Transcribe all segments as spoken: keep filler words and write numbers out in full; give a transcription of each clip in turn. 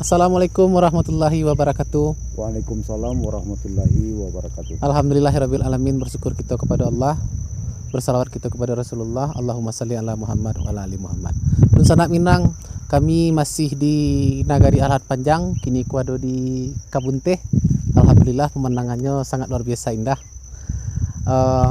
Assalamualaikum warahmatullahi wabarakatuh. Waalaikumsalam warahmatullahi wabarakatuh. Alhamdulillahirabbil alamin, bersyukur kita kepada Allah. Bersalawat kita kepada Rasulullah. Allahumma salli ala Muhammad wa ala ali Muhammad. Dunsanak Minang, kami masih di Nagari Alahan Panjang, kini ku ado di Kabunteh. Alhamdulillah, pemandangannya sangat luar biasa indah. Eh,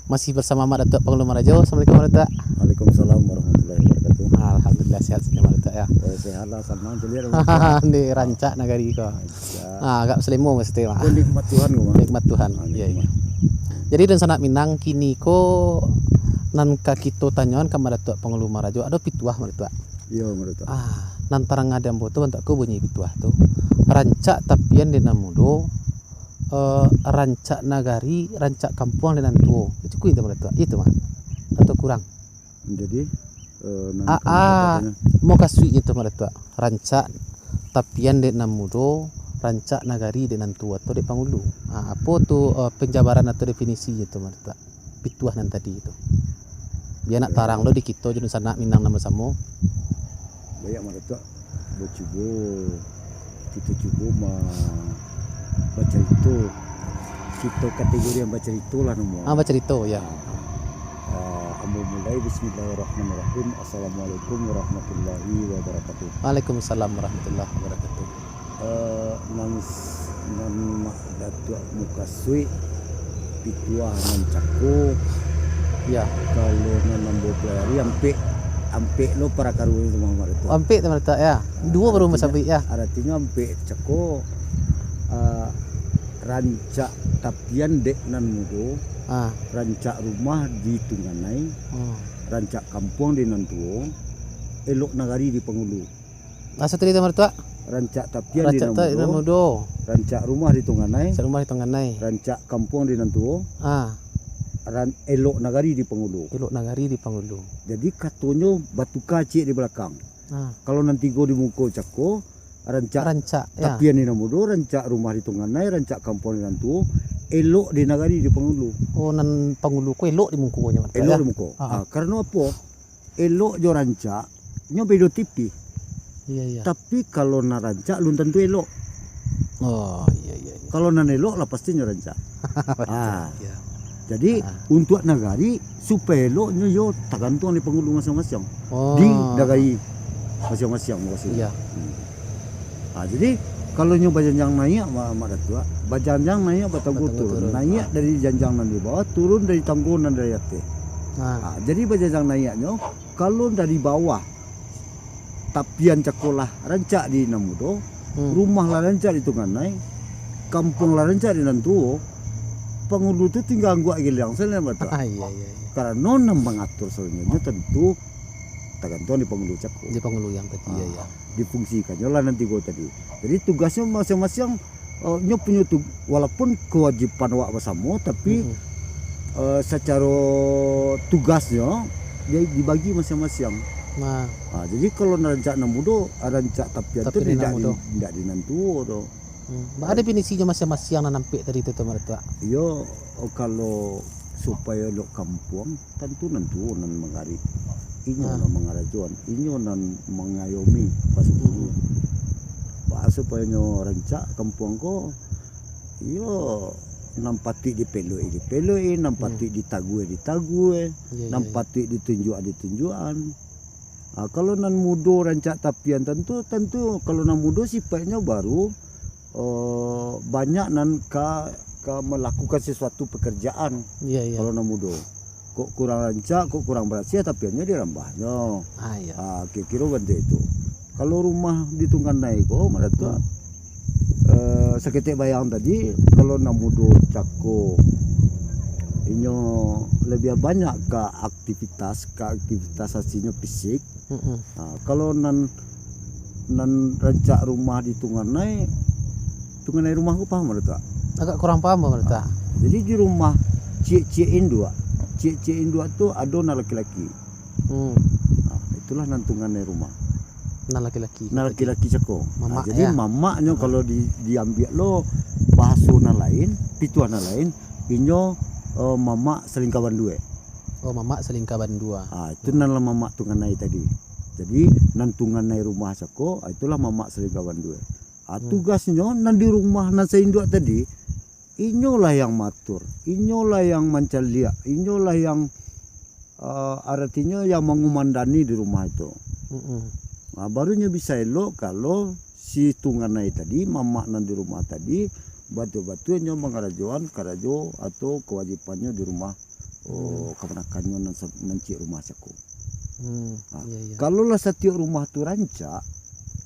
masih bersama Mak Datuak Pangulu Marajo. Assalamualaikum, Mak Datuak. Waalaikumsalam warahmatullahi wabarakatuh. Alhamdulillah, sehat saja, Mak Datuak, ya. Eh, sehat lah, sama je, Mak Datuak. Di rancak nagari ko. Rancak. Ah, agak selimo mesti, Mak. Itu nikmat Tuhan ko, Mak. Nikmat Tuhan. Ah, iya, iya. Nikmat. Jadi, dunsanak Minang, kini ko nan ka kito tanyoan ka Mak Datuak Pangulu Marajo, ado pituah, Mak Datuak. Iyo, Mak Datuak. Ah, nan tarangah di ambo tu, bantuak ko bunyi pituah tu. Rancak tapian dek nan mudo, eh, rancak nagari, rancak kampuang dek nan tuo. Cukuik itu, Mak Datuak? Itu, Mak? Atau kurang? Jadi, eh, nan A, kurang a, katanya? Mukasuiknyo tu, Mak Datuak. Rancak tapian dek nan mudo, rancak nagari dek nan tuo atau dek pangulu. Ah, apo tu, eh, penjabaran atau definisinyo tu, Mak Datuak? Pituah nan tadi tu. Bia nak tarang lo di kito jo dunsanak Minang nan basamo. Banyak, Mak Datuak. Bacubo, kito cubo ma-, bacarito. Kito kategori yang bacarito lah namo. Ah, bacarito, ya. Ah, ambo mulai, bismillahirrahmanirrahim. Assalamualaikum warahmatullahi wabarakatuh. Waalaikumsalam warahmatullahi wabarakatuh. Eh, nan s-, nan Mak Datuak mukasuik, pituah nan cako. Ya. Kalau nan ambo pelajari, ampek, ampek lo parakaro tu, Mak Datuak. Ampek tu, Mak Datuak, ya. Duo baru Aratinya, masabuik, ya. Aratinyo ampek cako, eh, rancak tapian dek nan mudo, Ah. rancak rumah di tunganai, Hmm. rancak kampuang di nan tuo, elok nagari di pangulu. Aso tadi tu, Mak Datuak? Rancak tapian di nan mudo. Rancak tapian di nan mudo. Rancak rumah di tunganai. Rancak rumah di tunganai. Rancak kampuang di nan tuo. Ah. Ran-, elok nagari di pangulu. Elok nagari di pangulu. Jadi, katonyo batuka ciek di balakang. Ah. Kalau nan tigo di muko cako, rancak Rancak, ya. tapian di nan mudo, rancak rumah di tunganai, rancak kampuang di nan tuo, elok di nagari di pangulu. Oh, nan pangulu ko elok di mukonyo, Mak Datuak, Elok ya? di muko. Ah. Ah, karano apo? Elok jo rancak, nyo bedo tipih. Iya, iya. Tapi kalau nan rancak, alun tantu elok. Oh, iya, iya, iya. Kalau nan elok lah, pastinyo rancak. Betul, Ah. iya. Jadi, Ah. untuak nagari, supayo eloknyo, yo tagantuang di pangulu masiang-masiang. Oh. Di nagari masiang-masiang, mukasuiknyo. Iya. Hmm. Ah, jadi, kalau nyo bajanjang naiak, Mak, Mak Datuak, bajanjang naiak, batanggo Batanggo turun. turun. Naiak Ah. dari janjang nan di bawah, turun dari tanggo nan dari ateh. Ah. Ah, jadi, bajanjang naiaknyo, kalau dari bawah, tapian cako lah rancak di nan mudo, Hmm. rumah lah rancak di tunganai, kampuang lah rancak di nan tuo, pangulu tu tingga angguak giliang sajo, Mak Datuak. Ah, iya, iya, iya. Karano nan mangatur salanjuiknyo tantu tagantuang di pangulu cako. Di pangulu yang tadi, iya, Ah, iya. difungsikannyo lah nan tigo tadi. Jadi, tugasnyo masiang-masiang, eh, nyo punyo tu, walaupun kewajiban awak basamo, tapi, Mm-mm. eh, sacaro tugasnyo, dia dibagi masiang-masiang. Nah. Ah, jadi, kalau nan rancak nan mudo, ah, rancak tapian tu Tapian di nan mudo. Di, indak di nan tuo tu. Hmm. Baa definisinyo masiang-masiang nan ampek tadi tu, Mak Datuak? Iyo, kalau supayo elok kampuang, tantu nan tuo nan manggarik. Inyo Ah. nan mangarajoan, inyo nan mangayomi, baso kini. Hmm. Baa supayo nyo rancak kampuang ko, iyo, nan patuik dipelok-i, dipelok-i, nan Hmm. patuik ditaguah, ditaguah, Iya, nan iya, iya. patuik ditunjuak, ditunjuakan. Ah, kalau nan mudo rancak tapian, tantu, tantu kalau nan mudo sipaiknyo baru, eh, banyak nan ka, ka malakukan sasuatu pakarajaan. Iya, iya. Kalau nan mudo. Kok kurang rancak, kok kurang barasiah, tapiannyo dirambahnyo. Ah, iya. Ah, kiro-kiro bantuak itu. Kalau rumah di tunganai ko, Mak Datuak, Hmm. eh, saketek bayang tadi, kalau nan mudo cako, inyo labiah banyak ka aktivitas, ka aktivitas asinyo fisik. Mm-mm. Ha, kalau nan, nan rancak rumah di tunganai, tunganai rumah ko paham, Mak Datuak? Agak kurang paham, Mak Datuak. Ha, jadi di rumah ciek-ciek induak, ciek-ciek induak tu ado nan laki-laki. Hmm. Ha, itulah nan tunganai rumah. Nan laki-laki. Nan laki-laki cako. Ha, Mamak, jadi ya. mamaknyo Mamak. kalau di, diambiak lo bahaso nan lain, pituah nan lain, inyo, eh, mamak salingka bandua. Oh, mamak salingka bandua. Ah, itu nan lah mamak tunganai tadi. Jadi, nan tunganai rumah cako, ah, itulah mamak salingkawan tu. Ah, hmm, tugasnyo nan di rumah nan sainduak tadi, inyolah yang matur, inyolah yang mancaliak, inyolah yang, ah, aratinyo yang mangumandani di rumah itu. Mm-mm. Ah, baru nyo bisa elok kalau si tunganai tadi, mamak nan di rumah tadi, batua-batua nyo mangarajoan karajo atau kawajibannyo di rumah, oh, hmm, kamanakannyo nan sa-, nan ciek rumah cako. Hmm, ha, iya, iya. Kalau lah satiok rumah tu rancak,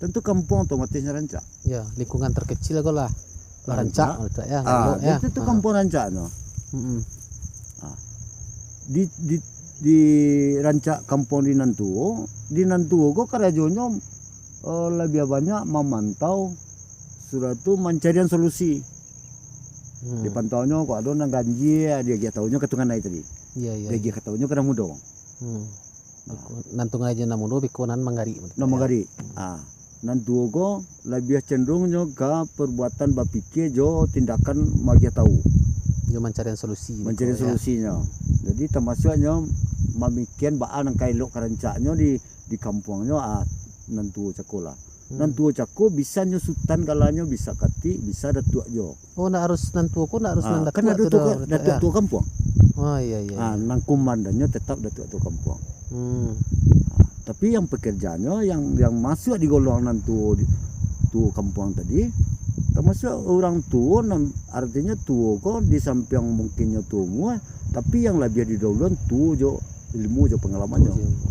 tentu kampuang otomatisnyo rancak. Ya, lingkungan terkecil ko lah, lah rancak, rancak, rancak, ya, ah, elok, ya. Jadi tu, ah, kampuang rancaknyo. Mm-mm. Ah. Di, di, di rancak kampuang di nan tuo, di nan tuo ko karajonyo, eh, labiah banyak mamantau sudah tu mancarian solusi. Hmm. Dipantaunyo, kok ado nan ganjie, diagiah tahunyo ka tunganai tadi. Iya, iya, iya. Diagiah tahunyo ka nan mudo. Hmm. Nah. Beko, nan tunganai jo nan mudo, beko nan manggarik. Nan manggarik. Hmm. Ah, nan tuo ko labiah cenderungnyo ka perbuatan bapikia jo tindakan magiah tahu. Jo mancarian solusi. Mancarian solusinyo. Jadi, tamasuaknyo mamikian baa nan ka elok ka rancaknyo di, di kampuangnyo, ah, nan tuo cako lah. Hmm. Nan tuo cako bisanyo sutan galanyo, bisa katik, bisa datuak jo. Oh, ndak harus nan tuo ko, ndak harus nan datuak tu doh, Datuk, ya? Ah, kan ado tuo ka-, datuak tuo kampuang. Oh, iya, iya, iya. Ah, nan kumandannyo tetap datuak tuo kampuang. Hmm. Ah, tapi yang pekerjaannyo yang, yang masuak di golongan nan tuo, di, tuo kampuang tadi, tamasuak urang tuo nan, artinyo tuo ko di sampiang mungkinnyo tuo umua, tapi yang labiah didahuluan tuo jo ilmu jo pangalamannyo. Betul, ilmu.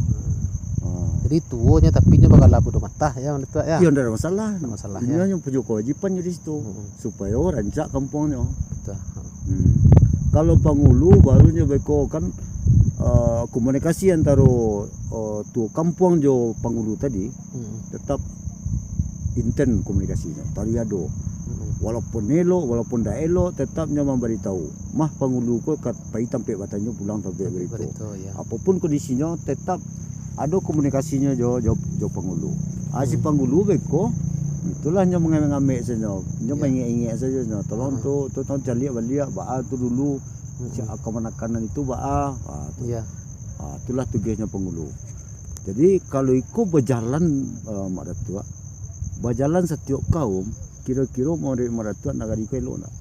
Ha. Jadi, tuonyo tapi nyo bagala budo matah, ya, Mak Datuak, ya? Iyo, ndak ado masalah. Ndak masalah, ya. Inyo punyo kawajibannyo di situ, hmm, supayo rancak kampuangnyo. Betul. Ha. Hmm. Kalau pangulu, barunyo beko kan, eh, komunikasi antaro, eh, tuo kampuang jo pangulu tadi, hmm, tetap inten komunikasinyo, tadi ado. Mm-mm. Walaupun elok, walaupun ndak elok, tetap nyo mambaritahu. Mah pangulu ko ka pai tampek batanyo, pulang tampek barito. Barito, ya. Apopun kondisinyo, tetap ado komunikasinyo jo, jo, jo pangulu. Ah, si, hmm, pangulu beko, itulah nyo mangambek-ngambek sajo, nyo, ya, maingek-ingek sajo nyo. Tolong, hmm, tu, tu, tolong caliak baliak, baa tu dulu, hmm, si kamanakan itu baa, ah, tu. Ya. Ah, itulah tugasnyo pangulu. Jadi, kalau iko bajalan, eh, Mak Datuak, bajalan satiok kaum, kiro-kiro manuruik Mak Datuak nagari ko elok ndak?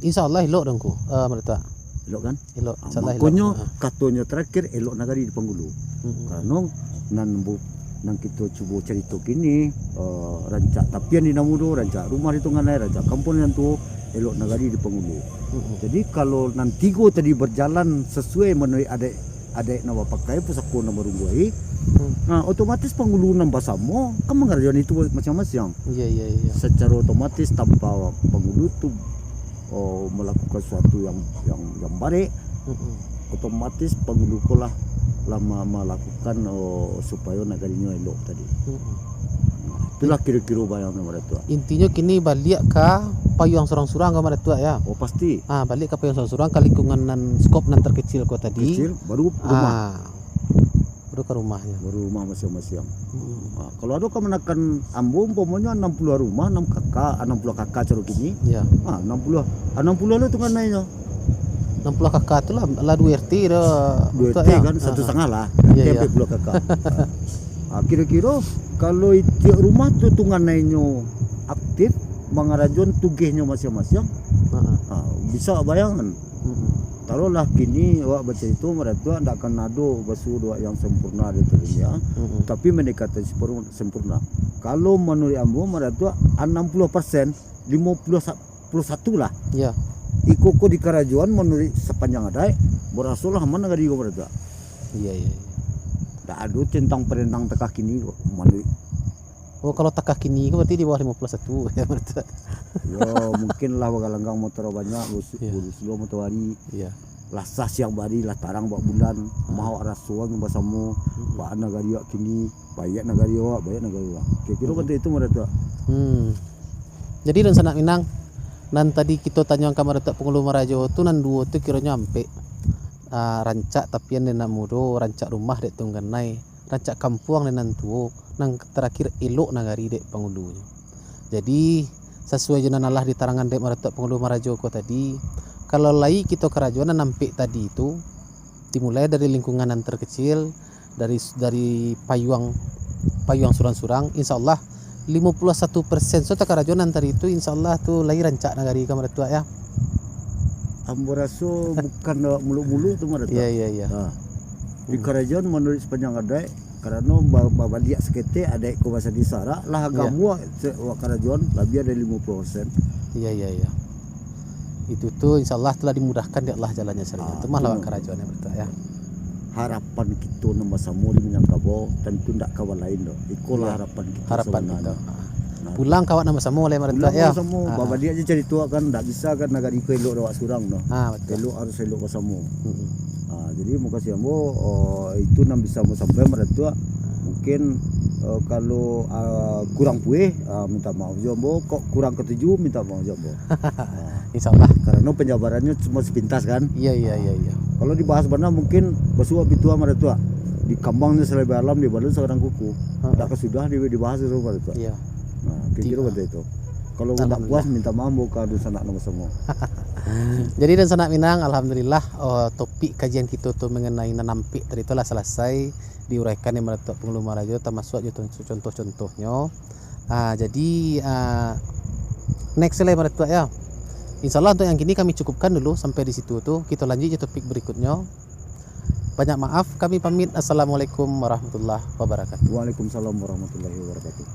Insya Allah elok, Tuanku, eh, Mak Datuak. Elok kan? Elok, ah, insya Allah elok. Makonyo, ah, katonyo terakhir, elok nagari di pangulu. Mm-mm. Karano nan bu-, nan kito cubo carito kini, eh, rancak tapian di nan mudo, rancak rumah di tunganai, rancak kampuang di nan tuo, elok nagari di pangulu. Mm-mm. Jadi, kalau nan tigo tadi bajalan sasuai manuruik adaik adaik nan bapakai, pusako nan barungguai, hmm, nah, otomatis pangulu nan basamo kan mangarajoan itu masiang-masiang. Iya, iya, iya. Sacaro otomatis, tanpa pangulu tu, oh, malakukan suatu yang, yang, yang barek, mm-mm, otomatis pangulu ko lah, lah ma-, malakukan, oh, supayo nagarinyo elok tadi. Mm-mm. Nah, itulah kiro-kiro bayang nan Mak Datuak. Intinyo kini baliak ka payuang surang-surang ka Mak Datuak, ya? Oh, pasti. Ah, baliak ka payuang surang-surang, ka lingkungan nan skop nan terkecil ko tadi. Kecil, baru rumah. Ah, baru ka rumahnyo. Baru rumah masiang-masiang. Hmm. Ah, kalau ado kamanakan ambo, umpomonyo anam puluah rumah, anam kaka, anam puluah kaka caro kini. Ya. Ah, anam puluah, anam puluah lo tunganainyo. Anam puluah kaka tu lah, lah duo R T dah. Duo R T kan, satu setengah lah. Iya, iya. Ampek puluah kaka. Ah, kiro-kiro kalau itiak rumah tu tunganainyo aktif mangarajoan tugehnyo masiang-masiang, ha, bisa awak bayangan. Mm-mm. Taruhlah kini awak bacarito, Mak Datuak, ndak akan ado basuo doa yang sempurna di dunia, mm-mm, tapi mendekati sempur-, sempurna. Kalau manuruik ambo, Mak Datuak, anam puluah persen, limo puluah sa-, puluah satu lah. Ya. Iko ko di karajoan manuruik sapanjang adaik, barasolah aman nagari ko, Mak Datuak. Iya, iya, iya. Ndak ado centang parentang takah kini ko, manuruik. Oh, kalau takah kini ko berarti di bawah limo puluah satu, ya, Mak Datuak. Yo, mungkin lah bagalanggang motor banyak, bus-, iya, bus-, motor hari. Iya. Lah sah siang bari, lah tarang bak bulan, hmm, mah awak rasoan basamo, hmm, baa nagari awak kini, baiak nagari awak, baiak nagari awak. Kiro-kiro, hmm, bantuak itu, Mak Datuak. Hmm. Jadi, dunsanak Minang, nan tadi kito tanyoan ka Mak Datuak Pangulu Marajo tu, nan duo tu kironyo ampek. Ah, rancak tapian dek nan mudo, rancak rumah dek tungganai, rancak kampuang dek nan tuo, nan tarakhir elok nagari dek pangulunyo. Jadi, sasuai jo nan alah ditarangan dek Mak Datuak Pangulu Marajo ko tadi, kalau lai kito karajoan nan ampek tadi tu, dimulai dari lingkungan nan terkecil, dari, dari payuang payuang surang-surang, insyaallah limo puluah satu persen so takarajoan nan tadi tu, insyaallah tu lai rancak nagari ka Maratuak ya. Ambo raso bukan lewat muluk-muluk tu Maratuak. Iya iya iya. Ha. Di karajoan manuruik sapanjang adaik, karano ba- babaliak saketek adaik ko basa di sarak lah agamo se- wak karajoan labiah dari limo puluah persen. Iya iya iya. Itu tu insyaallah telah dimudahkan dek Allah jalannya sarinya. Ah, Itu mah lawak tu. Karajoan ya Maratuak ya. Harapan kito nan basamo di Minangkabau tantu ndak ka balain doh. Ikolah Iya. Harapan kito Harapan sabananyo. Kita. Nah, Pulang ka awak nan basamo lai Maratuak pulang ya. Basamo, Ah, babaliak je carito kan, ndak bisa kan nagari ko elok dek awak surang doh. Ah betul. Elok harus elok basamo. Mm-mm. Ha, jadi mukasuik ambo, oh, itu nan bisa ambo sampaikan Maratuak. Mungkin eh, kalau ah, kurang pueh, ah, minta maaf jo ambo. Kok kurang katuju, minta maaf jo ambo. Ha, Insyaallah. Karano panjabarannyo cuma sepintas kan. Iya iya iya iya. Kalau dibahas bana mungkin basuak pituah Maratuak. Dikambangnyo salebih alam, dibalun sagadang kuku. Ha. Ndak kasudah di- dibahas tu Maratuak. Iya. Nah, kira-kira Tidak. Macam itu. Kalau ndak Alhamdulillah. Puas minta maaf ambo ka dunsanak nan basamo. Jadi dunsanak Minang, alhamdulillah, oh, topik kajian kito tu mengenai nanampik tadi tu lah salasai diuraikan dek Maratuak Pangulu Marajo, tamasuak jo contoh-contohnyo. Ah, jadi ah, next lai Maratuak ya. Insyaallah untuk yang kini kami cukupkan dulu sampai di situ tu. Kito lanjut je topik berikutnyo. Banyak maaf, kami pamit. Assalamualaikum warahmatullahi wabarakatuh. Waalaikumsalam warahmatullahi wabarakatuh.